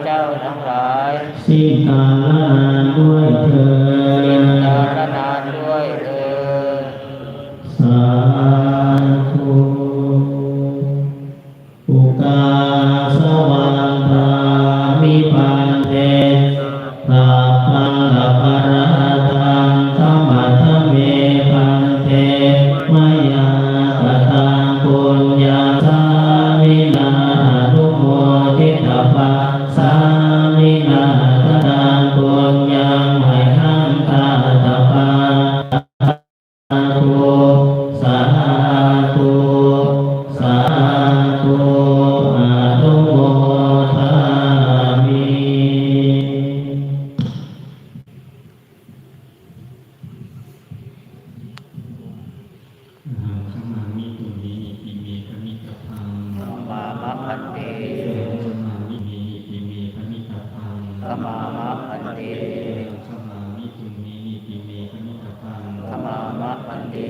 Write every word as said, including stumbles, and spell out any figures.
เจ้าทั้งหลาย สิ้นกาลนานด้วยเทอญ สิ้นกาลนานด้วยเทอญ สาธุ Okāsa vandāmi bhante, sabbaṃ aparādhaṃ khamatha me bhante, mayā kataṃ puññaṃ sāminā anumoditabbaṃ, sāminā kataṃ puññaṃ mayhaṃ dātabbaṃ. Sādhu, sādhu, sādhu, anumodāmi. Ahaṃ khamāmi tumhehi ime khamittabbaṃ. Khamāma bhante. Ahaṃ khamāmi tumhehi ime khamittabbaṃ. Khamāma bhante. Ahaṃ khamāmi tumhehi ime khamittabbaṃ. Khamāma bhante.